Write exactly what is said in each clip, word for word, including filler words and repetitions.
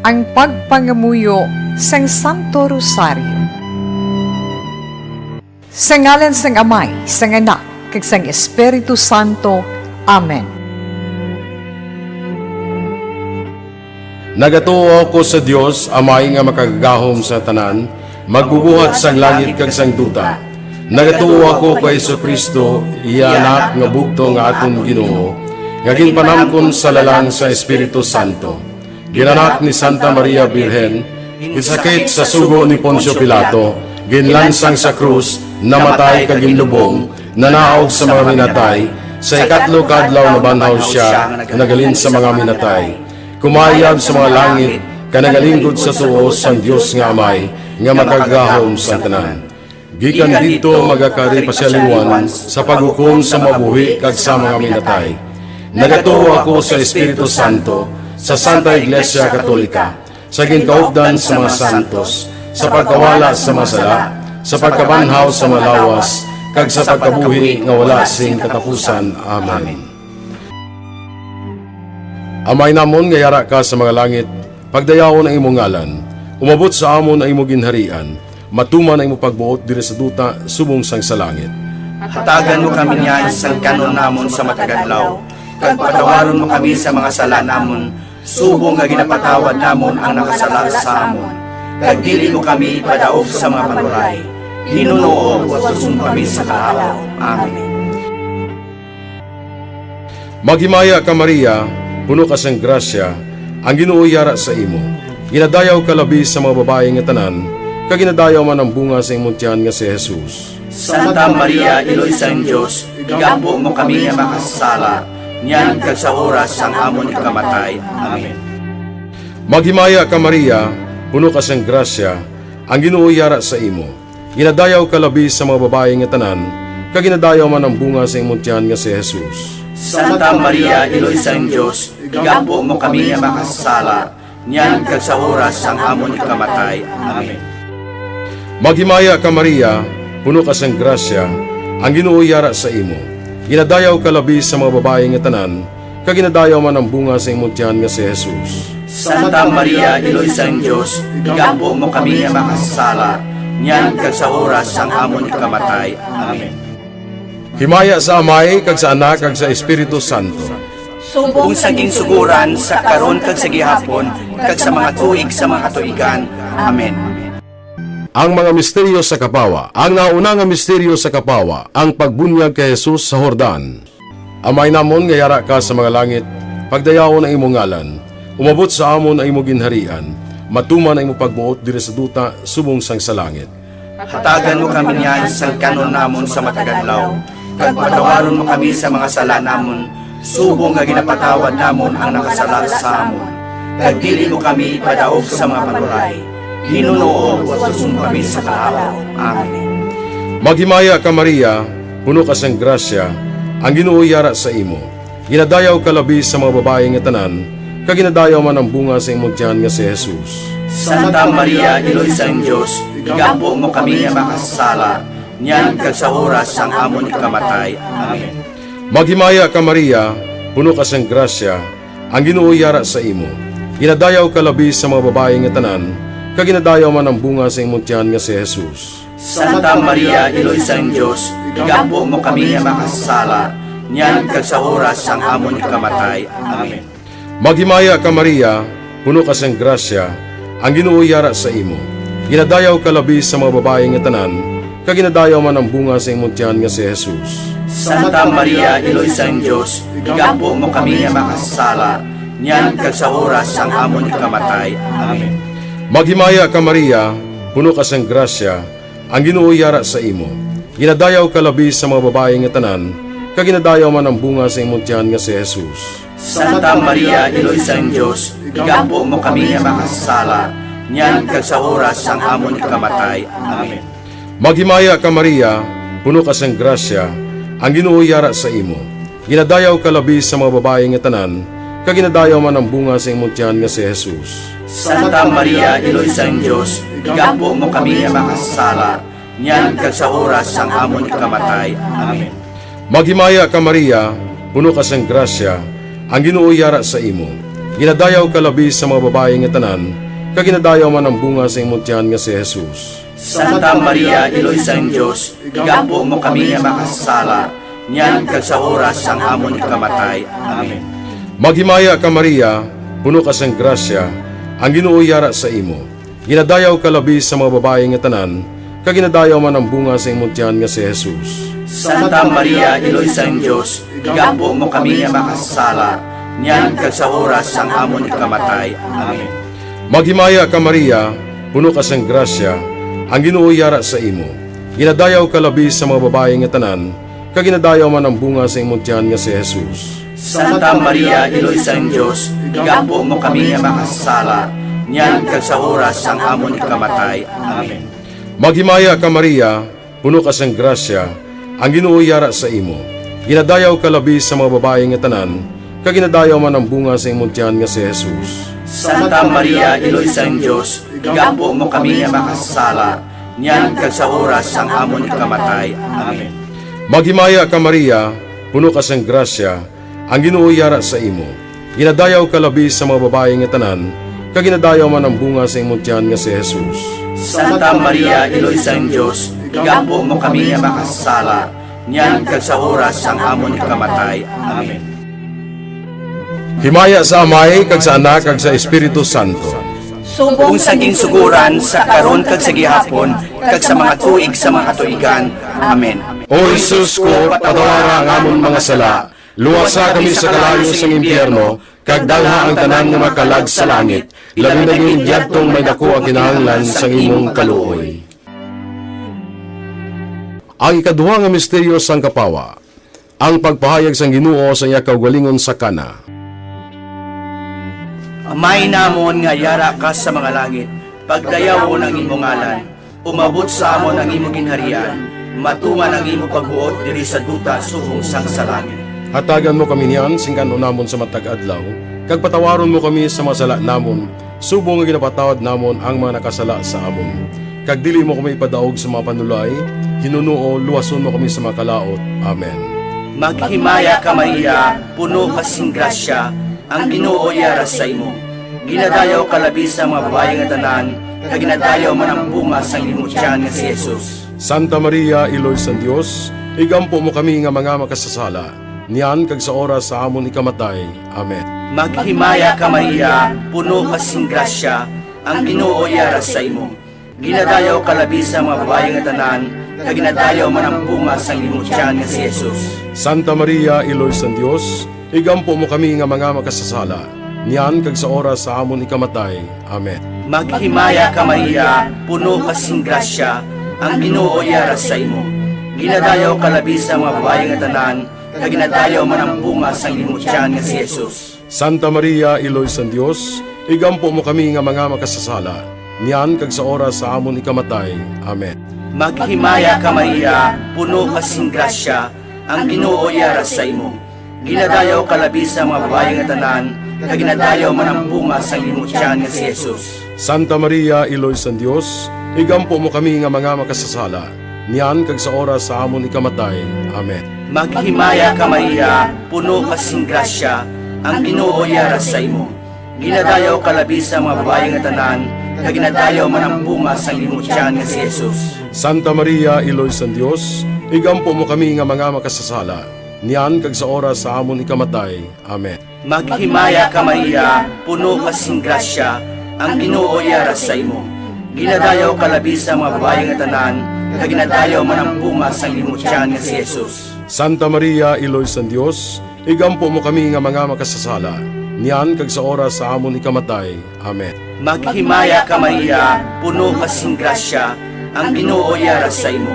Ang pagpangamuyo sang Santo Rosario. Sa ngalan sang Amay, sang Anak, kag sang Espiritu Santo. Amen. Nagatuo ako sa Dios, Amay nga makagagahom sa tanan, magbubuhat sang langit kag sang duta. Nagatuo ako kay Jesu-Cristo, iya Anak nga bugtong nga aton Ginoo, nga ginpanamkon sa lalang sa Espiritu Santo. Ginanak ni Santa Maria Birhen, ginsakit sa sugo ni Poncio Pilato, ginlansang sa krus, namatay kag ginlubong, nanaog sa mga minatay, sa ikatlo ka adlaw nabanhaw sia, naghalin sa mga minatay. Kumayab sa mga langit, kag nagalinggod sa tuo sang Dios nga Amay, nga makagagahom sang tanan. Gikan didto magakari pa sia liwat sa paghukom sa mga buhi kag sa mga minatay. Nagatuo ako sa Espiritu Santo, sa Santa Iglesia Katolika, sa ginkaupdan sa mga santos, sa pagkawala sa mga sala, sa pagkabanhaw sa mga lawas, kag sa pagkabuhi nga wala sing katapusan. Amen. Amay namon nga yara ka sa mga langit, pagdayawon ang imo ngalan. Umabot sa amon ang imo ginharian. Matuman ang imo pagbuot diri sa duta subong sang sa langit. Hatagan mo kami niyan sang kan-on namon sa matag adlaw, kag patawaron mo kami sa mga sala namon, subong nga ginapatawad namon ang nakasala sa amon. Kag dili mo kami ipadaog sa mga panuray. Ginoo, pagtuson mo kami sa kahawa. Amen. Maghimaya ka, Maria, puno ka sang grasya, ang Ginoo yara sa imo. Ginadayaw ka labi sa mga babayi nga tanan, kag ginadayaw man ang bunga sa imong tiyan nga si Jesus. Santa Maria, Iloy sang Dios, igampo mo kami nga makasasala, niyan kag sa oras sang amon ikamatay. Amen. Maghimaya ka, Maria, puno ka sang grasya, ang Ginoo yara sa imo. Ginadayaw ka labi sa mga babayi nga tanan, kag ginadayaw man ang bunga sa imong tiyan nga si Jesus. Santa Maria, Iloy sang Dios, igampo mo kami nga makasasala, niyan kag sa oras sang amon ikamatay. Amen. Maghimaya ka, Maria, puno ka sang grasya, ang Ginoo yara sa imo. Ginadayaw ka labi sa mga babayi nga tanan, kag ginadayaw man ang bunga sa imong tiyan nga si Jesus. Santa Maria, Iloy sang Dios, igampo mo kami nga makasasala, niyan kag sa oras sang amon ikamatay. Amen. Himaya sa Amay, kag sa Anak, kag sa Espiritu Santo. Subong sa ginsugoran, sa karon, kag sa gihapon, kag sa mga tuig sa mga katuigan. Amen. Ang mga misteryo sa kapawa. Ang nauna nga misteryo sa kapawa, ang pagbunyag kay Jesus sa Jordan. Amay namon nga yara ka sa mga langit, pagdayawon ang imo ngalan. Umabot sa amon ang imo ginharian. Matuman ang imo pagbuot diri sa duta subong sang sa langit. Hatagan mo kami niyan sang kan-on namon sa matag adlaw, kag patawaron mo kami sa mga sala namon, subong nga ginapatawad namon ang nakasala sa amon. Kag dili mo kami ipadaog sa mga panuray. Ginoo, pagtuson mo kami sa kahawa. Amen. Maghimaya ka, Maria, puno ka sang grasya, ang Ginoo yara sa imo. Ginadayaw ka labi sa mga babayi nga tanan, kag ginadayaw man ang bunga sa imong tiyan nga si Jesus. Santa Maria, Iloy sang Dios, igampo mo kami nga makasasala, niyan kag sa oras sang amon ikamatay. Amen. Maghimaya ka, Maria, puno ka sang grasya, ang Ginoo yara sa imo. Ginadayaw ka labi sa mga babayi nga tanan, kag ginadayaw man ang bunga sa imong tiyan nga si Jesus. Santa Maria, Iloy sang Dios, igampo mo kami nga makasasala, niyan kag sa oras sang amon ikamatay. Amen. Maghimaya ka, Maria, puno ka sang grasya, ang Ginoo yara sa imo. Ginadayaw ka labi sa mga babayi nga tanan, kag ginadayaw man ang bunga sa imong tiyan nga si Jesus. Santa Maria, Iloy sang Dios, igampo mo kami nga makasasala, niyan kag sa oras sang amon ikamatay. Amen. Maghimaya ka, Maria, puno ka sang grasya, ang Ginoo yara sa imo. Ginadayaw ka labi sa mga babayi nga tanan, kag ginadayaw man ang bunga sa imong tiyan nga si Jesus. Santa Maria, Iloy sang Dios, igampo mo kami nga makasasala, niyan kag sa oras sang amon ikamatay. Amen. Maghimaya ka, Maria, puno ka sang grasya, ang Ginoo yara sa imo. Ginadayaw ka labi sa mga babayi nga tanan, kag ginadayaw man ang bunga sa imong tiyan nga si Jesus. Santa Maria, Iloy sang Dios, igampo mo kami nga makasasala, niyan kag sa oras sang amon ikamatay. Amen. Maghimaya ka, Maria, puno ka sang grasya, ang Ginoo yara sa imo. Ginadayaw ka labi sa mga babayi nga tanan, kag ginadayaw man ang bunga sa imong tiyan nga si Jesus. Santa Maria, Iloy sang Dios, igampo mo kami nga makasasala, niyan kag sa oras sang amon ikamatay. Amen. Maghimaya ka, Maria, puno ka sang grasya, ang Ginoo yara sa imo. Ginadayaw ka labi sa mga babayi nga tanan, kag ginadayaw man ang bunga sa imong tiyan nga si Jesus. Santa Maria, Iloy sang Dios, igampo mo kami nga makasasala, niyan kag sa oras sang amon ikamatay. Amen. Maghimaya ka, Maria, puno ka sang grasya, ang Ginoo yara sa imo. Ginadayaw ka labi sa mga babayi nga tanan, kag ginadayaw man ang bunga sa imong tiyan nga si Jesus. Santa Maria, Iloy sang Dios, igampo mo kami nga makasasala, niyan kag sa oras sang amon ikamatay. Amen. Maghimaya ka, Maria, puno ka sang grasya, ang Ginoo yara sa imo. Ginadayaw ka labi sa mga babayi nga tanan, kag ginadayaw man ang bunga sa imong tiyan nga si Jesus. Santa Maria, Iloy sang Dios, igampo mo kami nga makasasala, niyan kag sa oras sang amon ikamatay. Amen. Maghimaya ka, Maria, puno ka sang grasya, ang Ginoo yara sa imo. Ginadayaw ka labi sa mga babayi nga tanan, kag ginadayaw man ang bunga sa imong tiyan nga si Jesus. Santa Maria, Iloy sang Dios, igampo mo kami nga makasasala, niyan kag sa oras sang amon ikamatay. Amen. Himaya sa Amay, kag sa Anak, kag sa Espiritu Santo. Subong sa ginsuguran, sa karon, kag sa gihapon, kag sa mga tuig sa mga katuigan. Amen. O Jesus ko, patawara ang amon mga sala, luwasa kami sa kalayo sang impyerno, kag dalha ang tanan nga mga kalag sa langit, labi na gid yadtong may daku ang kinahanglan sang imong kaluoy. Ang ikaduha nga misteryo sang kapawa, ang pagpahayag sang Ginoo sa iya kaugalingon sa Cana. Amay namon nga yara ka sa mga langit, pagdayawon ang imo ngalan, umabot sa amon ang imo ginharian, matuman ang imo pagbuot diri sa duta subong sang sa langit. Hatagan mo kami niyan sing kan-on namon sa matag adlaw, kag patawaron mo kami sa mga sala namon, subong nga ginapatawad namon ang mga nakasala sa amon. Kag dili mo kami ipadaog sa mga panulay, hinunoo, luwason mo kami sa mga kalaut. Amen. Maghimaya ka, Maria, puno ka sing grasya, ang Ginoo yara sa imo. Ginadayaw ka labi sa mga babayi nga tanan, kag ginadayaw man ang bunga sang imo tiyan nga si Jesus. Santa Maria, Iloy sang Dios, igampo mo kami nga mga makasasala, niyan kag sa oras sa amon ikamatay. Amen. Maghimaya ka, Maria, puno ka sing grasya, ang Ginoo yara sa imo. Ginadayaw ka labi sa mga babayi nga tanan, kag ginadayaw man ang bunga sang imo tiyan nga si Jesus. Santa Maria, Iloy sang Dios, igampo mo kami nga mga makasasala, niyan kag sa oras sa amon ikamatay. Amen. Maghimaya ka, Maria, puno ka sing grasya, ang Ginoo yara sa imo. Ginadayaw ka labi sa mga babayi nga tanan, kag ginadayaw man ang bunga sang imo tiyan nga si Jesus. Santa Maria, Iloy sang Dios, igampo mo kami nga mga makasasala, niyan kag sa oras sa amon ikamatay. Amen. Maghimaya ka, Maria, puno ka sing grasya, ang Ginoo yara sa imo. Ginadayaw ka labi sa mga babayi nga tanan, kag ginadayaw man ang bunga sang imo tiyan nga si Jesus. Santa Maria, Iloy sang Dios, igampo mo kami nga mga makasasala, niyan kag sa oras sa amon ikamatay. Amen. Maghimaya ka, Maria, puno ka sing grasya, ang Ginoo yara sa imo. Ginadayaw ka labi sa mga babayi nga tanan, kag ginadayaw man ang bunga sang imo tiyan nga si Jesus. Santa Maria, Iloy sang Dios, igampo mo kami nga mga makasasala, niyan kag sa oras sa amon ikamatay. Amen. Maghimaya ka, Maria, puno ka sing grasya, ang Ginoo yara sa imo. Ginadayaw ka labi sa mga babayi nga tanan, kag ginadayaw man ang bunga sang imo tiyan nga si Jesus. Santa Maria, Iloy sang Dios, igampo mo kami nga mga makasasala, niyan kag sa oras sa amon ikamatay. Amen. Maghimaya ka, Maria, puno ka sing grasya, ang Ginoo yara sa imo.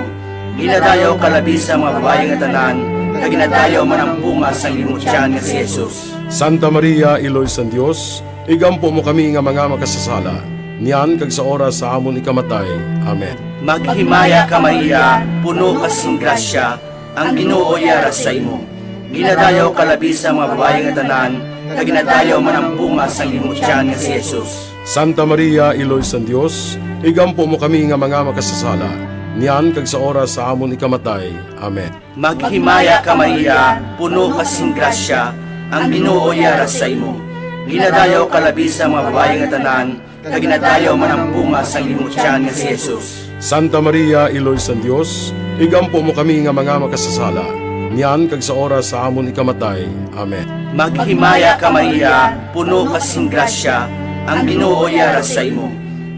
Ginadayaw ka labi sa mga babayi nga tanan, kag ginadayaw man ang bunga sang imo tiyan nga si Jesus. Santa Maria, Iloy sang Dios, igampo mo kami nga mga makasasala, niyan kag sa oras sa amon ikamatay. Amen. Maghimaya ka, Maria, puno ka sing grasya, ang Ginoo yara sa imo. Ginadayaw ka labi sa mga babayi nga tanan, kag ginadayaw man ang bunga sang imo tiyan nga si Jesus. Santa Maria, Iloy sang Dios, igampo mo kami nga mga makasasala, niyan kag sa oras sa amon ikamatay. Amen. Maghimaya ka, Maria, puno ka sing grasya, ang Ginoo yara sa imo. Ginadayaw ka labi sa mga babayi nga tanan, kag ginadayaw man ang bunga sang imong tiyan nga si Jesus. Santa Maria, Iloy sang Dios, igampo mo kami nga mga makasasala, niyan kag sa oras sa amon ikamatay. Amen. Maghimaya ka, Maria, puno ka sing grasya, ang Ginoo yara sa imo.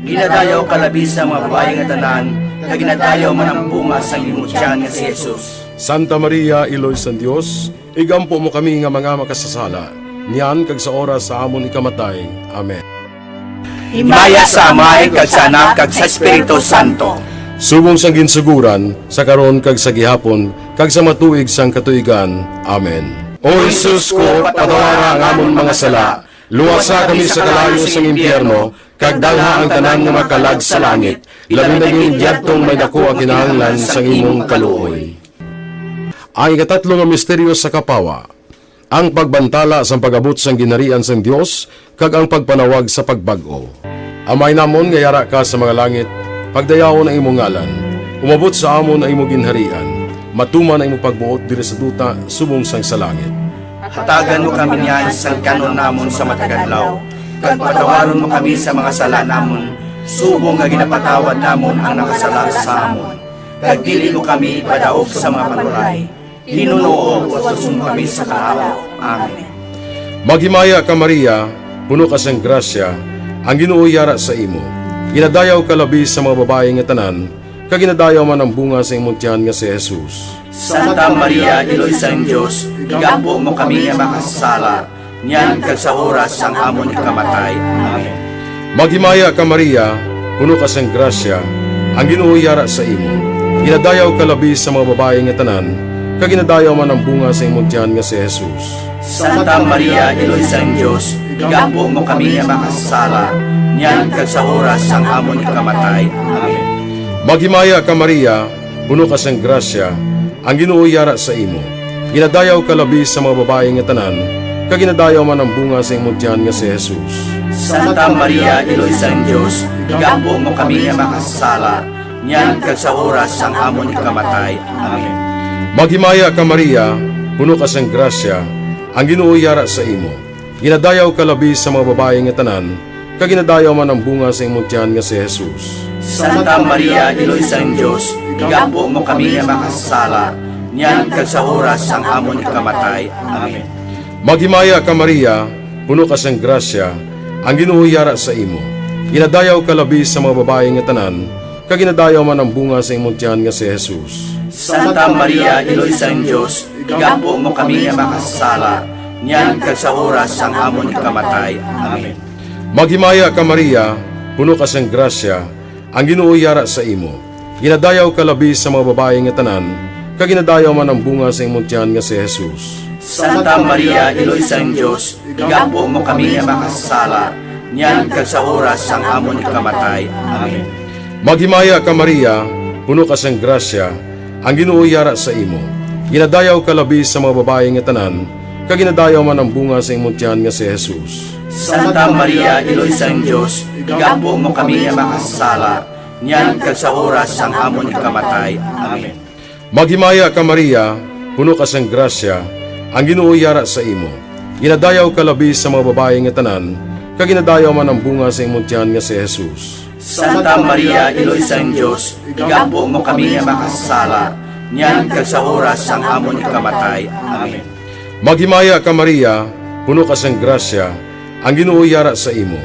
Ginadayaw ka labi sa mga babayi nga tanan, kag ginadayaw man ang bunga sang imong tiyan nga si Jesus. Santa Maria, Iloy sang Dios, igampo mo kami nga mga makasasala, niyan kag sa oras sa amon ikamatay. Amen. Himaya sa Amay, kag sa Anak, kag sa Espiritu Santo. Subong sang ginsugoran, sa karon kag sa gihapon, kag sa mga tuig sang katuigan. Amen. O Jesus ko, patawara ang amon mga sala, luwasa kami sa kalayo sang impyerno, kag dalha ang tanan nga makalag sa langit, labi na gid yadtong may daku ang kinahanglan sang imong kaluoy. Ang ikatatlo nga misteryo sa kapawa, ang pagbantala sang pag-abot sang ginharian sang Dios kag ang pagpanawag sa pagbag-o. Amay namon nga yara ka sa mga langit, pagdayawon ang imong ngalan. Umabot sa amon ang imong ginharian. Matuman ang imong pagbuot diri sa duta subong sang sa langit. Hatagan mo kami niyan sang kan-on namon sa matag adlaw, kag patawaron mo kami sa mga sala namon, subong nga ginapatawad namon ang nakasala sa amon. Kag dili mo kami ipadaog sa mga panuray, hinunoo, utuson mo kami sa kahawa. Amen. Maghimaya ka, Maria, puno ka sang grasya, ang Ginoo yara sa imo. Ginadayaw ka labi sa mga babayi nga tanan, kag ginadayaw man ang bunga sa imong tiyan nga si Jesus. Santa Maria, Iloy sang Dios, igampo mo kami nga makasasala, niyan kag sa oras sang amon ikamatay. Amen. Maghimaya ka, Maria, puno ka sang grasya, ang Ginoo yara sa imo. Ginadayaw ka labi sa mga babayi nga tanan, kag ginadayaw man ang bunga sa imong tiyan nga si Jesus. Santa Maria, Iloy sang Dios, igampo mo kami nga makasasala, niyan kag sa oras sang amon ikamatay. Amen. Maghimaya ka, Maria, puno ka sang grasya, ang Ginoo yara sa imo. Ginadayaw ka labi sa mga babayi nga tanan, kag ginadayaw man ang bunga sa imong tiyan nga si Jesus. Santa Maria, Iloy sang Dios, igampo mo kami nga makasasala, niyan kag sa oras sang amon ikamatay. Amen. Maghimaya ka, Maria, puno ka sang grasya, ang Ginoo yara sa imo. Ginadayaw ka labi sa mga babayi nga tanan, kag ginadayaw man ang bunga sa imong tiyan nga si Jesus. Santa Maria, Iloy sang Dios, igampo mo kami nga makasasala, niyan kag sa oras sang amon ikamatay. Amen. Maghimaya ka, Maria, puno ka sang grasya, ang Ginoo yara sa imo. Ginadayaw ka labi sa mga babayi nga tanan, kag ginadayaw man ang bunga sa imong tiyan nga si Jesus. Santa Maria, Iloy sang Dios, igampo mo kami nga makasasala, niyan kag sa oras sang amon ikamatay. Amen. Maghimaya ka, Maria, puno ka sang grasya, ang Ginoo yara sa imo. Ginadayaw ka labi sa mga babayi nga tanan, kag ginadayaw man ang bunga sa imong tiyan nga si Jesus. Santa Maria, Iloy sang Dios, igampo mo kami nga makasasala, niyan kag sa oras sang amon ikamatay. Amen. Maghimaya ka, Maria, puno ka sang grasya, ang Ginoo yara sa imo. Ginadayaw ka labi sa mga babayi nga tanan, kag ginadayaw man ang bunga sa imong tiyan nga si Jesus. Santa Maria, Iloy sang Dios, igampo mo kami nga makasasala, niyan kag sa oras sang amon ikamatay. Amen. Maghimaya ka, Maria, puno ka sang grasya, ang Ginoo yara sa imo. Ginadayaw ka labi sa mga babayi nga tanan, kag ginadayaw man ang bunga sa imong tiyan nga si Jesus. Santa Maria, Iloy sang Dios, igampo mo kami nga makasasala, niyan kag sa oras sang amon ikamatay. Amen. Maghimaya ka, Maria, puno ka sang grasya, ang Ginoo yara sa imo.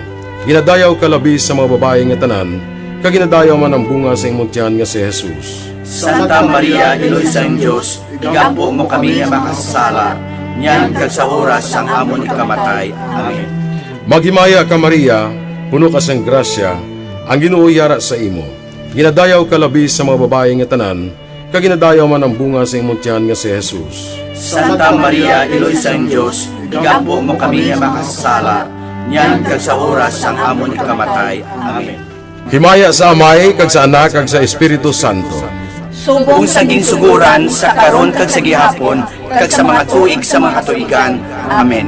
Ginadayaw ka labi sa mga babayi nga tanan, kag ginadayaw man ang bunga sa imong tiyan nga si Jesus. Santa Maria, Iloy sang Dios, igampo mo kami nga makasasala, niyan kag sa oras sang amon ikamatay. Amen. Maghimaya ka, Maria, puno ka sang grasya, ang Ginoo yara sa imo. Ginadayaw ka labi sa mga babayi nga tanan, kag ginadayaw man ang bunga sa imong tiyan nga si Jesus. Santa Maria, Iloy sang Dios, igampo mo kami nga makasasala, niyan kag sa oras sang amon ikamatay. Amen. Himaya sa Amay, kag sa Anak, kag sa Espiritu Santo. Subong sa ginsugoran, sa karon, kag sa gihapon, kag sa mga tuig sa mga katuigan. Amen.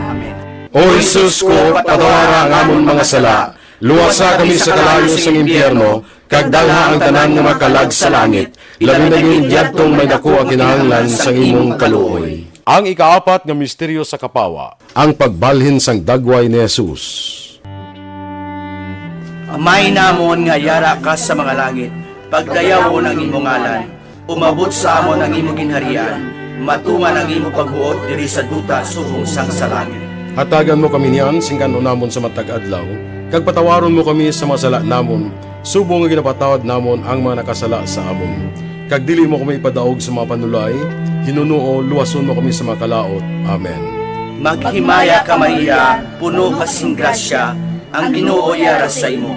O Jesus ko, patawara ang amon mga sala, luwasa kami sa kalayo sang impyerno, kag dalha ang tanan nga makalag sa langit, labi na gid yadtong may daku ang kinahanglan sang imong kaluoy. Ang ikaapat nga misteryo sa kapawa, ang pagbalhin sang dagway ni Jesus. Amay namon nga yara ka sa mga langit, pagdayawon ang imo ngalan, umabot sa amon ang imo ginharian, matuman ang imo pagbuot diri sa duta subong sang sa langit. Hatagan mo kami niyan sing kan-on namon sa matag adlaw, kag patawaron mo kami sa mga sala namon, subong nga ginapatawad namon ang mga nakasala sa amon. Kag dili mo kami ipadaog sa mga panulay, hinunoo, luwason mo kami sa mga kalaut. Amen. Maghimaya ka, Maria, puno ka sing grasya, ang Ginoo yara sa imo.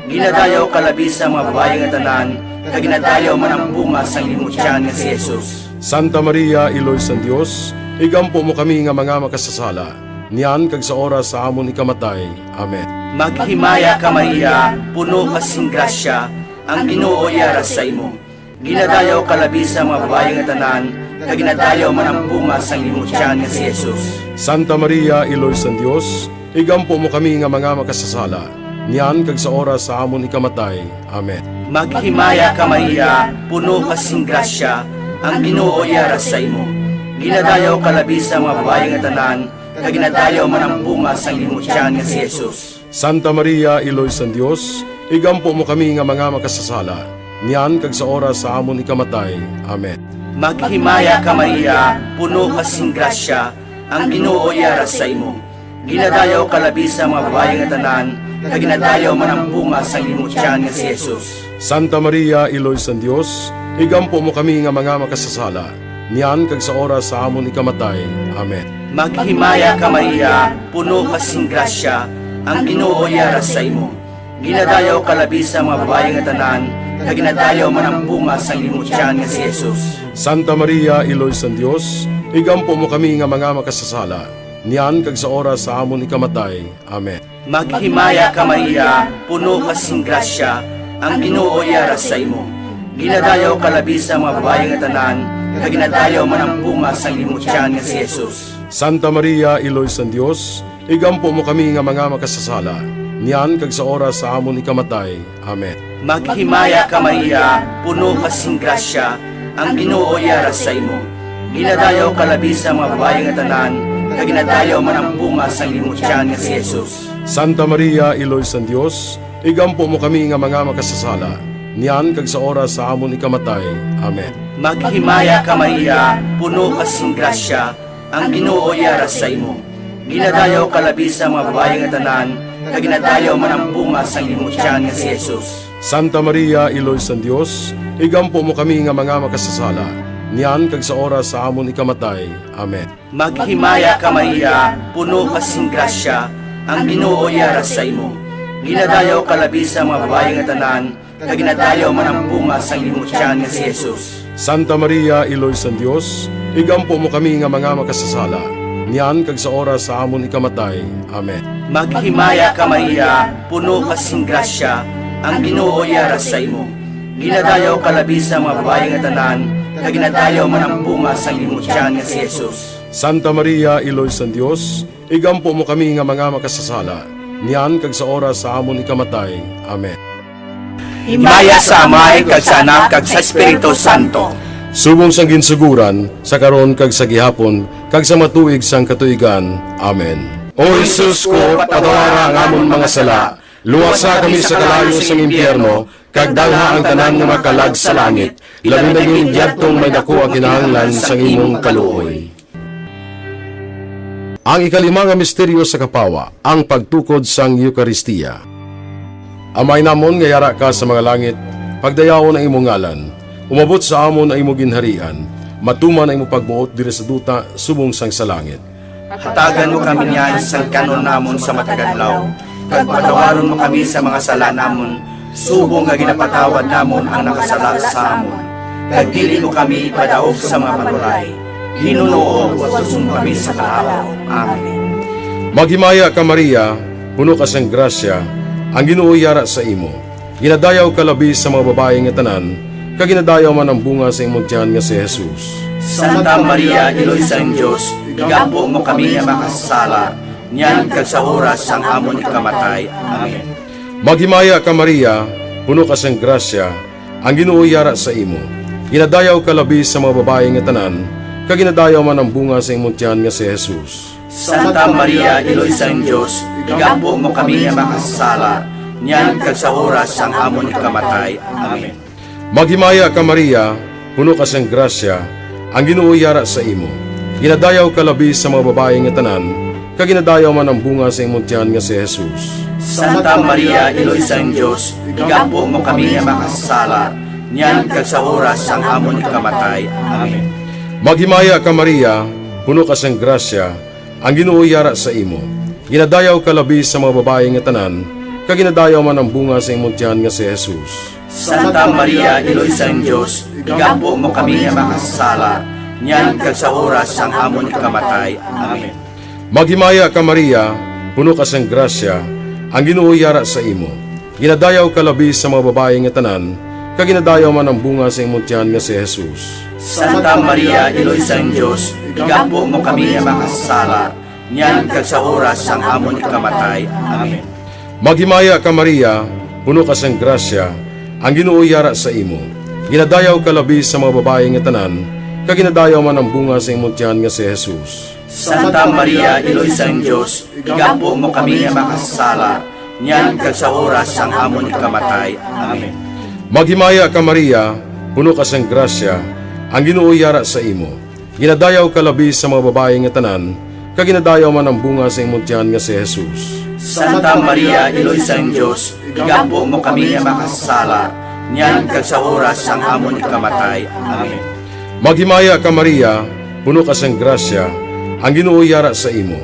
Ginadayaw ka labi sa mga babayi nga tanan, kag ginadayaw man ang bunga sang imo tiyan nga si Jesus. Santa Maria, Iloy sang Dios, igampo mo kami nga mga makasasala, niyan kag sa oras sa amon ikamatay. Amen. Maghimaya ka, Maria, puno ka sing grasya, ang Ginoo yara sa imo. Ginadayaw ka labi sa mga babayi nga tanan, kag ginadayaw man ang bunga sang imo tiyan nga si Jesus. Santa Maria, Iloy sang Dios, igampo mo kami nga mga makasasala, niyan kag sa oras sa amon ikamatay. Amen. Maghimaya ka, Maria, puno ka sing grasya, ang Ginoo yara sa imo. Ginadayaw ka labi sa mga babayi nga tanan, kag ginadayaw man ang bunga sang imo tiyan nga si Jesus. Santa Maria, Iloy sang Dios, igampo mo kami nga mga makasasala, niyan kag sa oras sa amon ikamatay. Amen. Maghimaya ka, Maria, puno ka sing grasya, ang Ginoo yara sa imo. Ginadayaw ka labi sa mga babayi nga tanan, kag ginadayaw man ang bunga sang imo tiyan nga si Jesus. Santa Maria, Iloy sang Dios, igampo mo kami nga mga makasasala, niyan kag sa oras sa amon ikamatay. Amen. Maghimaya ka, Maria, puno ka sing grasya, ang Ginoo yara sa imo. Ginadayaw ka labi sa mga babayi nga tanan, kag ginadayaw man ang bunga sang imo tiyan nga si Jesus. Santa Maria, Iloy sang Dios, igampo mo kami nga mga makasasala, niyan kag sa oras sa amon ikamatay. Amen. Maghimaya ka, Maria, puno ka sing grasya, ang Ginoo yara sa imo. Ginadayaw ka labi sa mga babayi nga tanan, kag ginadayaw man ang bunga sang imo tiyan nga si Jesus. Santa Maria, Iloy sang Dios, igampo mo kami nga mga makasasala, niyan kag sa oras sa amon ikamatay. Amen. Maghimaya ka, Maria, puno ka sing grasya, ang Ginoo yara sa imo. Ginadayaw ka labi sa mga babayi nga tanan, kag ginadayaw man ang bunga sang imo tiyan nga si Jesus. Santa Maria, Iloy sang Dios, igampo mo kami nga mga makasasala, niyan kag sa oras sa amon ikamatay. Amen. Maghimaya ka, Maria, puno ka sing grasya, ang Ginoo yara sa imo. Ginadayaw ka labi sa mga babayi nga tanan, kag ginadayaw man ang bunga sang imo tiyan nga si Jesus. Santa Maria, Iloy sang Dios, igampo mo kami nga mga makasasala, niyan kag sa oras sa amon ikamatay. Amen. Maghimaya ka, Maria, puno ka sing grasya, ang Ginoo yara sa imo. Ginadayaw ka labi sa mga babayi nga tanan, kag ginadayaw man ang bunga sang imo tiyan nga si Jesus. Santa Maria, Iloy sang Dios, igampo mo kami nga mga makasasala, niyan kag sa oras sa amon ikamatay. Amen. Maghimaya ka, Maria, puno ka sing grasya, ang Ginoo yara sa imo. Ginadayaw ka labi sa mga babayi nga tanan, kag ginadayaw man ang bunga sang imo tiyan nga si Jesus. Santa Maria, Iloy sang Dios, igampo mo kami nga mga makasasala, niyan kag sa oras sa amon ikamatay. Amen. Himaya sa Amay, kag sa Anak, kag sa Espiritu Santo. Subong sang ginsuguran, sa karon, kag sa gihapon, kag sa mga tuig sang katuigan. Amen. O Jesus ko, patawara ang amon mga sala, luwasa kami sa kalayo sang impyerno, kag dalha ang tanan nga mga kalag sa langit, labi na gid yadtong may daku ang kinahanglan sang imong kaluoy. Ang ikalima nga misteryo sa kapawa, ang pagtukod sang Eukaristia. Amay namon nga yara ka sa mga langit, pagdayawon ang imo ngalan, umabot sa amon ang imo ginharian, matuman ang imo pagbuot diri sa duta subong sang sa langit. Hatagan mo kami niyan sang kan-on namon sa matag adlaw, kag patawaron mo kami sa mga sala namon, subong nga ginapatawad namon ang nakasala sa amon. Kag dili mo kami ipadaog sa mga panulay, hinunoo, luwason mo kami sa kalaut. Amen. Maghimaya ka, Maria, puno ka sang grasya, ang Ginoo yara sa imo. Ginadayaw ka labi sa mga babayi nga tanan, kag ginadayaw man ang bunga sa imong tiyan nga si Jesus. Santa Maria, Iloy sang Dios, igampo mo kami nga makasasala, niyan kag sa oras sang amon ikamatay. Amen. Maghimaya ka, Maria, puno ka sang grasya, ang Ginoo yara sa imo. Ginadayaw ka labi sa mga babayi nga tanan, kag ginadayaw man ang bunga sa imong tiyan nga si Jesus. Santa Maria, Iloy sang Dios, igampo mo kami nga makasasala, niyan kag sa oras sang amon ikamatay. Amen. Maghimaya ka, Maria, puno ka sang grasya, ang Ginoo yara sa imo. Ginadayaw ka labi sa mga babayi nga tanan, kag ginadayaw man ang bunga sa imong tiyan nga si Jesus. Santa Maria, Iloy sang Dios, igampo mo kami nga makasasala, niyan kag sa oras sang amon ikamatay. Amen. Maghimaya ka, Maria, puno ka sang grasya, ang Ginoo yara sa imo. Ginadayaw ka labi sa mga babayi nga tanan, kag ginadayaw man ang bunga sa imong tiyan nga si Jesus. Santa Maria, Iloy sang Dios, igampo mo kami nga makasasala, niyan kag sa oras sang amon ikamatay. Amen. Maghimaya ka, Maria, puno ka sang grasya, ang Ginoo yara sa imo. Ginadayaw ka labi sa mga babayi nga tanan, kag ginadayaw man ang bunga sa imong tiyan nga si Jesus. Santa Maria, Iloy sang Dios, igampo mo kami nga makasasala, niyan kag sa oras sang amon ikamatay. Amen. Maghimaya ka, Maria, puno ka sang grasya, ang Ginoo yara sa imo. Ginadayaw ka labi sa mga babayi nga tanan, kag ginadayaw man ang bunga sa imong tiyan nga si Jesus. Santa Maria, Iloy sang Dios, igampo mo kami nga makasasala, niyan kag sa oras sang amon ikamatay. Amen. Maghimaya ka, Maria, puno ka sang grasya, ang Ginoo yara sa imo. Ginadayaw ka labi sa mga babayi nga tanan, kag ginadayaw man ang bunga sa imong tiyan nga si Jesus. Santa Maria, Iloy sang Dios, igampo mo kami nga makasasala, niyan kag sa oras sang amon ikamatay. Amen. Maghimaya ka, Maria, puno ka sang grasya, ang Ginoo yara sa imo.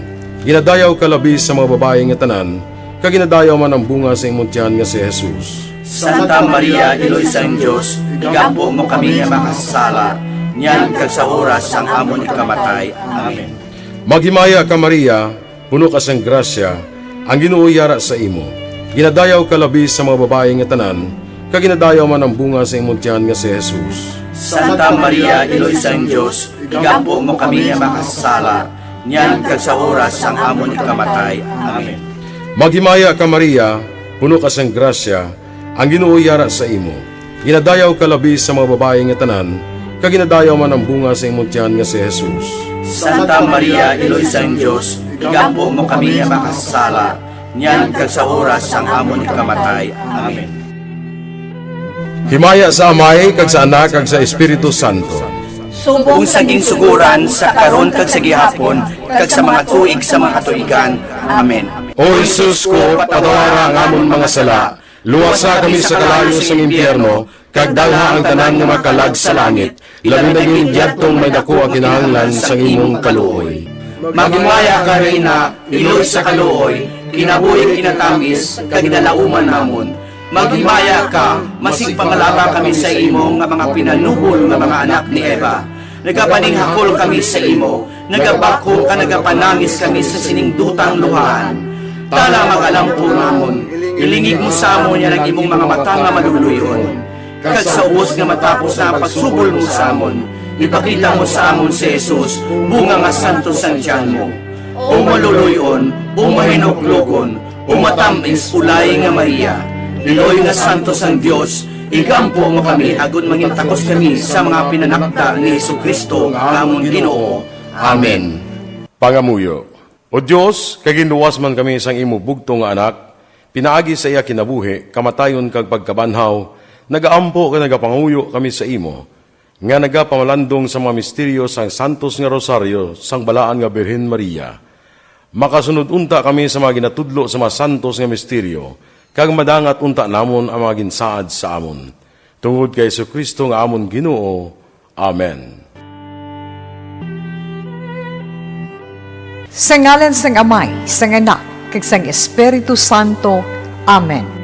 Ginadayaw ka labi sa mga babayi nga tanan, kag ginadayaw man ang bunga sa imong tiyan nga si Jesus. Santa Maria, Iloy sang Dios, igampo mo kami nga makasasala, niyan kag sa oras sang amon ikamatay. Amen. Maghimaya ka, Maria, puno ka sang grasya, ang Ginoo yara sa imo. Ginadayaw ka labi sa mga babayi nga tanan, kag ginadayaw man ang bunga sa imong tiyan nga si Jesus. Santa Maria, Iloy sang Dios, igampo mo kami nga makasasala, niyan kag sa oras sang amon ikamatay. Amen. Maghimaya ka, Maria, puno ka sang grasya, ang Ginoo yara sa imo. Ginadayaw ka labi sa mga babayi nga tanan, kag ginadayaw man ang bunga sa imong tiyan nga si Jesus. Santa Maria, Iloy sang Dios, igampo mo kami nga makasasala, niyan kag sa oras sang amon ikamatay. Amen. Himaya sa Amay, kag sa Anak, kag sa Espiritu Santo. Subong sa ginsugoran, sa karon, kag sa gihapon, kag sa mga tuig sa mga katuigan. Amen. O Jesus ko, patawara ang amon mga sala, luwasa kami sa kalayo sang impyerno, kag dalha ang tanan nga mga kalag sa langit, labi na gid yadtong may daku ang kinahanglan sang imong kaluoy. Maghimaya ka, Reyna, iloy sa kaluoy, kinabuhi kinatamis, kag ginalauman namon. Maghimaya ka, masig pangalaba kami sa imo nga mga pinanubol nga mga anak ni Eva. Nagapaninghakol kami sa imo, nagabakho ka, nagapanangis kami sa sining dutang luhaan. Tala, mag-alampo namon, ilingig mo sa amon yan ang imong mga mata nga maluluy-on. Kag sa ubos nga matapos na ang pagsubol mo sa amon, ipakita mo sa amon si Jesus, bunga nga santos sang tiyan mo. O maluluy-on, o mahinuklogon, o matamis, o laing nga Maria, iloy nga santos sang Dios, igampo mo kami agod mangintakos kami sa mga pinanakda ni Jesu-Cristo nga amon Ginoo. Amen. Pangamuyo. O Dios, kay ginluwas man kami sang imo bugtong nga Anak, pinaagi sa iya kinabuhi, kamatayon, kag pagkabanhaw, nagaampo kag nagapangamuyo kami sa imo, nga nagapamalandong sa mga misteryo sang santos nga rosaryo sang balaan nga Birhen Maria. Makasunod unta kami sa mga ginatudlo sa mga santos nga misteryo, kag madangat unta namon ang mga ginsaad sa amon. Tungod kay Jesu-Cristo nga amon Ginoo. Amen. Sa ngalan sang Amay, sang Anak, kag sang Espiritu Santo. Amen.